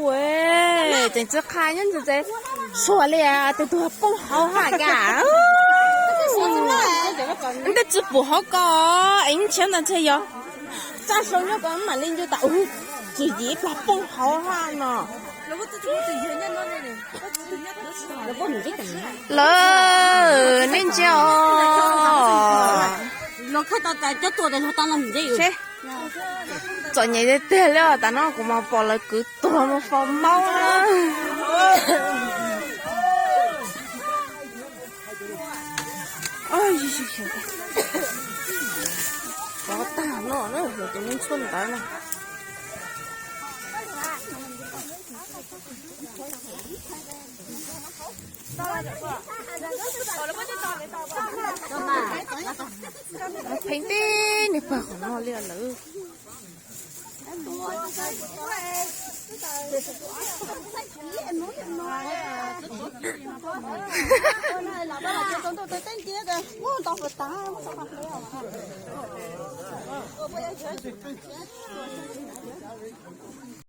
Ua, tseem txiv qha nyob ntawd, suav li tus twg poob hauv haj cas. Tej tsis pum hauv ko, es ntshiab ntawd ntshe yog txaj sau nyob ko mam li ncu tas, tsis yim ib plag poob hauv haj no. Lawv, nej ntsia os. Txom nyem tiag tiag li os, tam no kuv mas pom lawv kwv tuag mus faus maub na. Pov tag no na, tus me ntxhuab ntawd na. Pheej tib niag pawg qhov no li lawm.